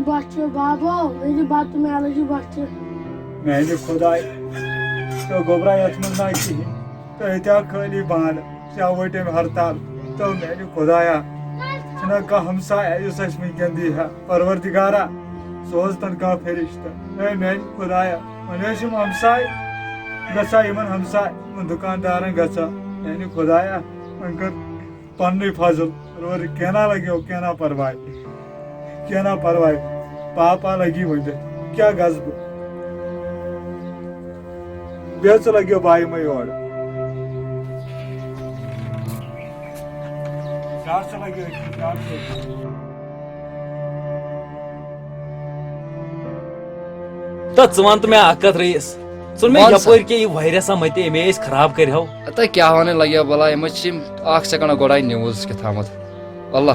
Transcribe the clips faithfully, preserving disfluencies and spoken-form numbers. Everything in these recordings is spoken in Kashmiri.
بۄچھِ، بابا، مےٚ دِ بَتہٕ، مےٚ لٔج بۄچھِ۔ میانہِ خۄداے، ژےٚ گوٚبرا یَتھ منٛز نہ کِہیٖنۍ، تہٕ أتۍ آو خٲلی بانہٕ، ژےٚ آوُے تٔمۍ ہرتال۔ تو میانہِ خۄدایا، چھُنہ کانٛہہ ہمسایا یُس اَسہِ وٕنکیٚن دی ہا؟ پروردگارا، سوز تن کانٛہہ فرشتہٕ۔ اے میانہِ خۄدایا، وۄنۍ ٲسۍ یِم ہمساے گژھان، یِمن ہمساے، یِمن دُکاندارن گژھان۔ میانہِ خۄدایا، وۄنۍ کر پننُے فضل، اور کینٛہہ نا لگیو، کینٛہہ نا پرواے، کینٛہہ نا پرواے، پاپا لگی ؤنِتھ، کیٛاہ گژھٕ بہٕ؟ بیٚیہِ ژٕ لگیو بایہِ مےٚ یورٕ۔ شاہ ژٕ لگیو أکِس، شاہ ژٕ۔ تہٕ ژٕ وَن تہٕ مےٚ اَکھ کَتھ رٔیٖس، ژٕ وَن مےٚ وَن سا۔ یَپٲرۍ کیٛاہ یہِ virus ہا مَتہِ أمۍ ٲسۍ خراب کٔرۍ ہو۔ ہتا کیٛاہ وَنٕنۍ لَگہِ ہا بَلاے، یِم حظ چھِ یِم اَکھ second گۄڈَے news کیٛاہ تھامَتھ۔ واللہ،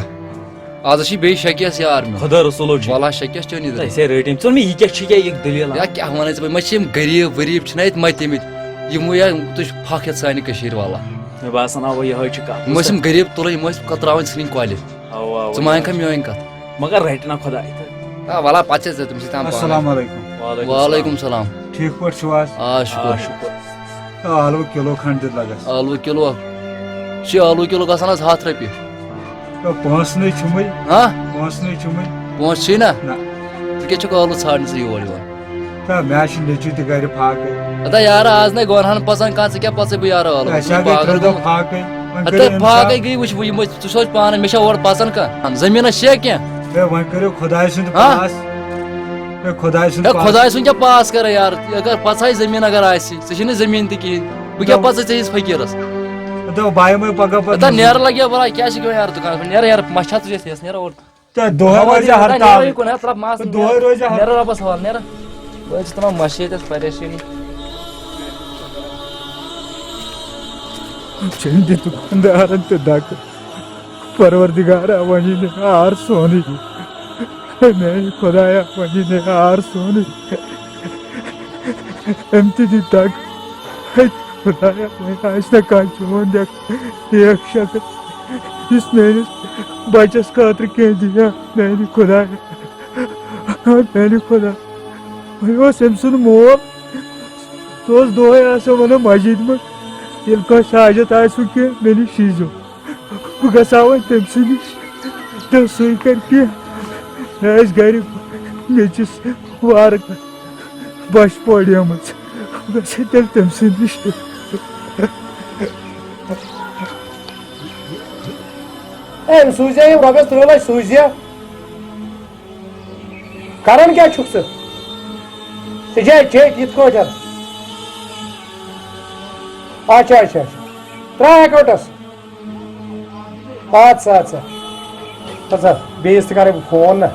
آز حظ چھِ بیٚیہِ شَکہِ اَسہِ یار میون۔ خۄدا رسوٗلو چھُ۔ واللہ شَکہِ اَسہِ چٲنی تہٕ دٔلیٖل۔ أسۍ ہے رٔٹۍ أمۍ، ژٕ وَن مےٚ یہِ کیٛاہ چھِ کیٛاہ یہِ دٔلیٖل یہِ اَکھ؟ کیٛاہ وَنَے ژٕ، یِم حظ چھِ یِم غریٖب ؤریٖب چھِنہ ییٚتہِ مَتہِ مٕتۍ، یِمو یا تُہۍ چھِ پھَکھ ہٮ۪تھ سانہِ کٔشیٖرِ واللہ۔ مےٚ باسان اَوَے یِہوٚے چھِ کَتھ۔ یِم ٲسۍ یِم غریٖب تُلٕنۍ، یِم ٲسۍ کَتراوٕنۍ ژھٕنٕنۍ کۄلہِ۔ اَوا، اَوا، ژٕ مانکھا میٲنۍ کَتھ؟ مگر رَٹہِ نا خۄداے تہٕ۔ آ، وَلہ، پَتہٕ چھِ ژےٚ تٔمۍ سۭتۍ تام پانہٕ۔ السلام علیکم۔ وعلیکم وعلیکم السلام۔ ٹھیٖک پٲٹھۍ چھِو حظ؟ آ، شُکُر۔ آ، شُکُر۔ آ، ٲلوٕ کِلوٗ کھنٛڈ دیُت لَگَس۔ ٲلوٕ کِلوٗ؟ چھِ ٲلوٕ کِلوٗ گژھان آز ہَتھ رۄپیہِ۔ آ، پونٛسہٕ نَے چھُمٕے۔ ہا؟ پونٛسہٕ نَے چھُمٕے۔ پونٛسہٕ چھِی نا؟ نہ۔ ژٕ کیٛاہ چھُکھ ٲلوٕ ژھانٛڈنہِ ژٕ یور یِوان؟ تہٕ مےٚ حظ چھُ نیٚچوٗ تہِ گرِ فاقے۔ ہتا یارٕ، آز نَے گۄنہَن پَژان کانٛہہ، ژٕ کیٛاہ پَژَے بہٕ یارٕ ٲلوٕ؟ أسۍ حظ گٔے پاگل ترٛےٚ دۄہ گوٚمُت۔ فاقے، وۄنۍ ہتا کٔرِو اِنصاف۔ فاقے گٔے، وٕچھ بہٕ یِمو، ژٕ سونٛچ پانَے، مےٚ چھا اورٕ پَژان کانٛہہ؟ زٔمیٖنَس چھےٚ کینٛہہ؟ ہے، وۄنۍ کٔرِو خۄداے سُنٛد ہا؟ پاس۔ ہے، خۄداے سُنٛد ہے، پاس۔ خۄداے سُنٛد کیٛاہ پاس کَرٕ یارٕ؟ اگر پَژھَے زٔمیٖن اگر آسہِ، ژےٚ چھے نہٕ زٔمیٖن تہِ کِہیٖنۍ، بہٕ کیٛاہ دَپ-، پَژھَے ژےٚ ہِس فقیٖرَس؟ دَپ، بہٕ یِمَے پَگاہ پَتہٕ ہتا نِشہِ۔ نیرٕ لَگہِ ہا بَلاے، کیٛاہ چھِ گژھان یارٕ دُکانَس پٮ۪ٹھ؟ نیرٕ یارٕ، مَچھِ ہا ژٕ یَتھ، یَس نیرٕ اورٕ۔ تہٕ دۄہے تھاوان روزِ یہِ یہِ ہرتالٕے۔ نیران یِکُن، ہا، ترٛاو ماس تہٕ نیران۔ دۄہے روزِ یہِ نیران ہرتال۔ رۄبَس حوالہٕ، نیران۔ وۄنۍ چھِ تُلان مَشیٖد اَسہِ پریشٲنی۔ چھِنہٕ دِ دُکاندارَن تہِ دَکہٕ۔ پروردگارا، وۄنۍ یی نہٕ آر سونُے۔ میٛانہِ خۄدایا، وۄنۍ یی نہٕ آر سونُے۔ أمۍ تہِ دِ دَکہٕ۔ ہے خۄدایا، وۄنۍ آسہِ نہ کانٛہہ چون دٮ۪کھ۔ بیکھ شخص یُس میٲنِس بچس خٲطرٕ کینٛہہ دِیا، میانہِ خۄدایا، میانہِ خۄدا۔ وۄنۍ اوس أمۍ سُنٛد مول، سُہ اوس دۄہے آسان ونان مسجدِ منٛز، ییٚلہِ کٲنٛسہِ حاجت آسِوٕ کینٛہہ، مےٚ نِش ییٖزیو۔ بہٕ گژھٕ ہا وۄنۍ تٔمۍ سٕے نِش، تہٕ سُے کرِ کینٛہہ۔ مےٚ ٲسۍ گرِ نیٚچِس وارٕ بۄچھِ پوڑیمٕژ۔ بہٕ گژھٕ تیٚلہِ تٔمۍ سٕے نِش۔ ہے، أمۍ سوٗزے یِم رۄپیَس تٕرٛہ لَچھ سوٗزے۔ کران کیٛاہ چھُکھ ژٕ؟ ژےٚ چھےٚ چیٚٹھۍ یِتھ کٲٹھۍ؟ اچھا، اچھا، اچھا۔ ترٛاو اٮ۪کاوُنٛٹَس۔ اَدٕ سا، اَدٕ سا۔ اَدٕ سا، بیٚیِس تہِ کَرَے بہٕ فون نہ۔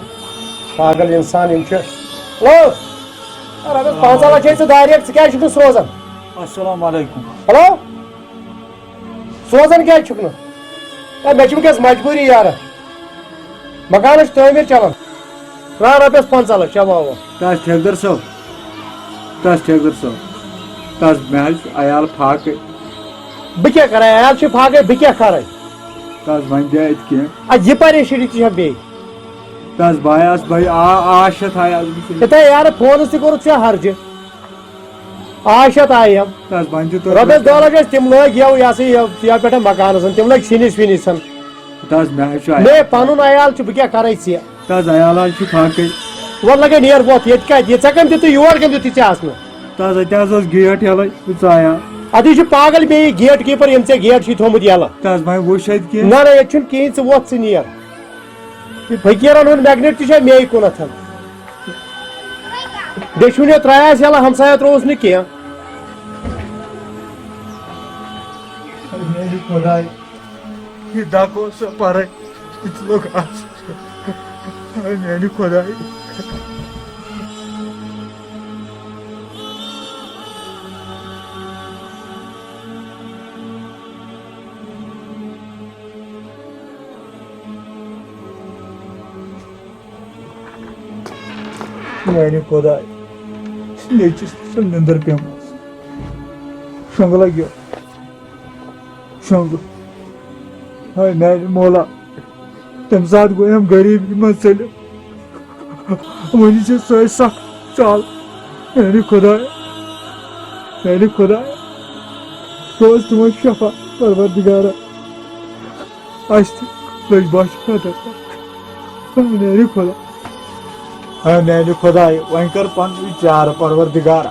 پاگل اِنسان یِم چھِ۔ ہیلو۔ ہے، رۄپیَس پنٛژاہ لَچھ ہے ژٕ direct، ژٕ کیٛازِ چھُکھ نہٕ سوزان؟ السلام علیکم۔ ہیلو۔ سوزان کیٛازِ چھُکھ نہٕ؟ ہے، مےٚ چھِ وٕنکیٚس مجبوٗری یارٕ۔ مکانَس چھِ تعمیٖر چَلان۔ ترٛاو رۄپیَس پنٛژاہ لَچھ، اَوا، اَوا۔ تَس ٹھیکدر صٲب، تَس ٹھیکدر صٲب، تَس مےٚ حظ چھُ عیال فاقے۔ بہٕ کیٛاہ کَرٕ؟ عیال چھِ فاقے، بہٕ کیٛاہ کَرٕ؟ تَس وۄنۍ دِ اَتہِ کینٛہہ۔ اَدٕ یہِ پریشٲنی تہِ چھےٚ بیٚیہِ۔ تَس بہٕ آیاس، بہٕ آ-، آش ہٮ۪تھ آیاس بہٕ ژےٚ نِش۔ ہے تہٕ یارٕ، فونَس تہِ کوٚرُتھ ژےٚ ہرجہِ۔ آش ہٮ۪تھ آیہِ یِم۔ تَس وۄنۍ دِ توتہِ۔ رۄپیَس دَہ لَچھ ٲسۍ تِم لٲگۍ یَو، یہِ ہسا یہِ، یَو پٮ۪ٹھ مکانَس، تِم لٲگۍ سِنِس وِنِس۔ تَس مےٚ حظ چھُ تہٕ مےٚ پَنُن عیال چھُ، بہٕ کیٛاہ کَرَے ژےٚ؟ تَس عیال حظ چھُ فاقے۔ وَلہٕ لَگے نیر وۄتھ، ییٚتہِ کَتہِ؟ یہِ ژےٚ کَمہِ دیُتُے؟ یور کَمہِ دیُتُے ژےٚ اَژنہٕ؟ تَس اَتہِ حظ اوس گیٹ یَلَے، بہٕ ژایاو۔ اَدٕ یہِ چھُ پاگل بیٚیہِ، گیٹ کیٖپَر، ییٚمۍ ژےٚ گیٹ چھُے تھوٚومُت یَلہٕ۔ تَس وۄنۍ وٕچھ اَتہِ کینٛہہ۔ نہ، نہ، ییٚتہِ چھُنہٕ کِہیٖنۍ، ژٕ ووت ژٕ نیر۔ یہِ فقیٖرَن ہُنٛد magnet تہِ چھا مے کُنَتھ؟ دٔچھُن یوت ترٛایس یَلہٕ، ہمسایو ترٛووُس نہٕ کینٛہہ۔ میانہِ خۄدایہِ، یہِ دَکہٕ اوس سا پَرٕے، یہِ تہِ لوٚگ اَتھ۔ میانہِ خۄدایہِ۔ میانہِ خۄدایہِ، نیٚچِس چھِ نِندٕر پیمٕژ۔ شۄنٛگہٕ لَگیو، شۄنٛگہٕ۔ ہاے میانہِ مولا، تَمہِ ساتہٕ گوٚو أمۍ غریٖبی منٛز ژٔلِتھ۔ وۄنۍ چھِ سۄے سخ چال۔ میانہِ خۄدایا، میانہِ خۄدایا، سوز تِمن شفا، پروردگارا۔ اَسہِ تہِ لٔج بۄچھِ خٲطرٕ۔ میانہِ خۄدا، اے میانہِ خۄدایا، وۄنۍ کر پننُے چارٕ، پروردگارا۔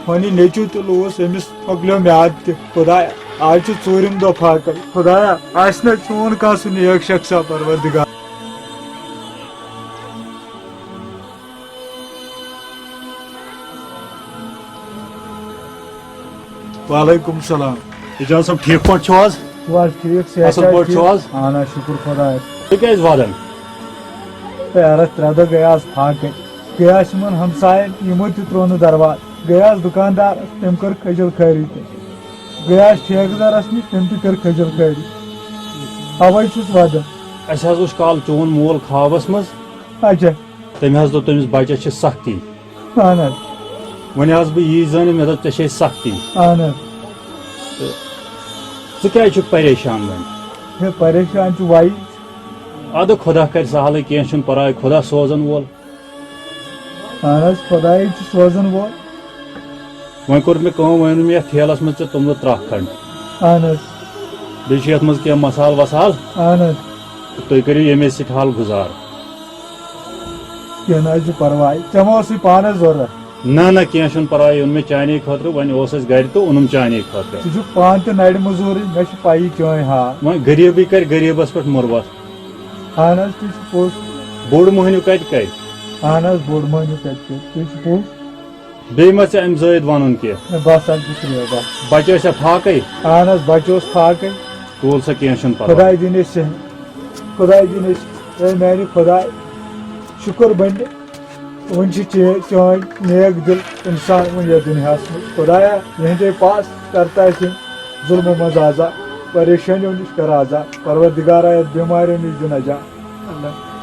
وۄنۍ یہِ نیٚچوٗ تہِ لوٗس، أمِس مۄکلیو میاد تہِ۔ خۄدایا، آز چھُ ژوٗرِم دۄہ فاقے۔ خۄدایا، آسہِ نہ چون کانٛہہ سُہ نیک شخصا، پروردگار؟ وعلیکم السلام۔ اعجاز صٲب، ٹھیٖک پٲٹھۍ چھِو حظ؟ بس ٹھیٖک، صحت اصل چھا پٲٹھۍ ٹھیٖک؟ چھِو حظ؟ اہن حظ، شُکر خۄدایَس۔ تُہۍ کیٛازِ ودان؟ ہے، عرس ترٛےٚ دۄہ گٔیاس فاقے۔ گٔیاس یِمن ہمساین، یِمو تہِ ترٛوو نہٕ دروازٕ۔ گٔیاس دُکاندارس، تٔمۍ کٔر کھٔجل خٲری تہِ۔ گٔیاس ٹھیکہٕ دارس نِش، تٔمۍ تہِ کٔر کھٔجل خٲری۔ اوے چھُس ودان۔ اَسہِ حظ وُچھ کالہٕ چون مول خوابس منٛز۔ اچھا۔ تٔمۍ حظ دوٚپ، تٔمِس بچس چھِ سختی۔ اہن حظ۔ وۄنۍ آس بہٕ یی زٲنِتھ، مےٚ دوٚپ، ژےٚ چھے سختی۔ اہن حظ۔ تہٕ ژٕ کیٛازِ چھُکھ پریشان وۄنۍ؟ ہے، پریشان چھُ وَیہِ۔ اَدٕ خۄدا کَرِ سہلٕے، کینٛہہ چھُنہٕ پَرواے، خۄدا سوزَن وول۔ اہن حظ، خۄدایے چھُ سوزَن وول۔ وۄنۍ کوٚر مےٚ کٲم، وۄنۍ اوٚن مےٚ یَتھ ٹھیلَس منٛز ژےٚ توٚملہٕ ترٛکھ کھنٛڈ۔ اہن حظ۔ بیٚیہِ چھِ یَتھ منٛز کینٛہہ مصالہٕ وصالہٕ۔ اہن حظ۔ تُہۍ کٔرِو ییٚمے سۭتۍ حال گُزار۔ کینٛہہ نہ حظ چھُ پرواے، ژےٚ ما اوسُے پانس ضروٗرت؟ نہ، نہ، کینٛہہ چھُنہٕ پرواے، اوٚن مےٚ چانے خٲطرٕ، وۄنۍ اوس اَسہِ گرِ تہٕ اوٚنُم چانے خٲطرٕ۔ ژٕ چھُکھ پانہٕ تہِ نرِ مٔزوٗرٕے، مےٚ چھِ پَیی چٲنۍ حال۔ وۄنۍ غریٖبٕے کرِ غریٖبس پٮ۪ٹھ مُروت۔ اہن حظ، تہِ چھُ پوٚز۔ بوٚڑ مۄہنیو کتہِ کرِ؟ اہن حظ، بوٚڑ مۄہنیو کتہِ کرِ، تہِ چھُ پوٚز۔ بیٚیہِ ما ژےٚ امہِ زٲید ونُن کینٛہہ؟ ہے، بس حظ، شُکریہ، بس۔ بچہٕ ٲسیا فاقے؟ اہن حظ، بچہٕ اوس فاقے۔ تُل سا، کینٛہہ چھُنہٕ پرواے۔ خۄداے دِنۍ اَسہِ صحت۔ خۄداے دِنۍ اَسہِ، اے میانہِ خۄداے، شُکر بنہِ۔ وۄنۍ چھِ چے-، چٲنۍ نیک دِل اِنسان وۄنۍ یَتھ دُنیاہَس منٛز۔ خۄدایا، یِہِنٛدے پاس کر تہٕ اَسہِ یِم ظُلمہٕ منٛز آزاد، پریشٲنیو نِش کر آزاد۔ پروردگارا، یَتھ بٮ۪ماریو نِش دِ نجات۔ اللہ۔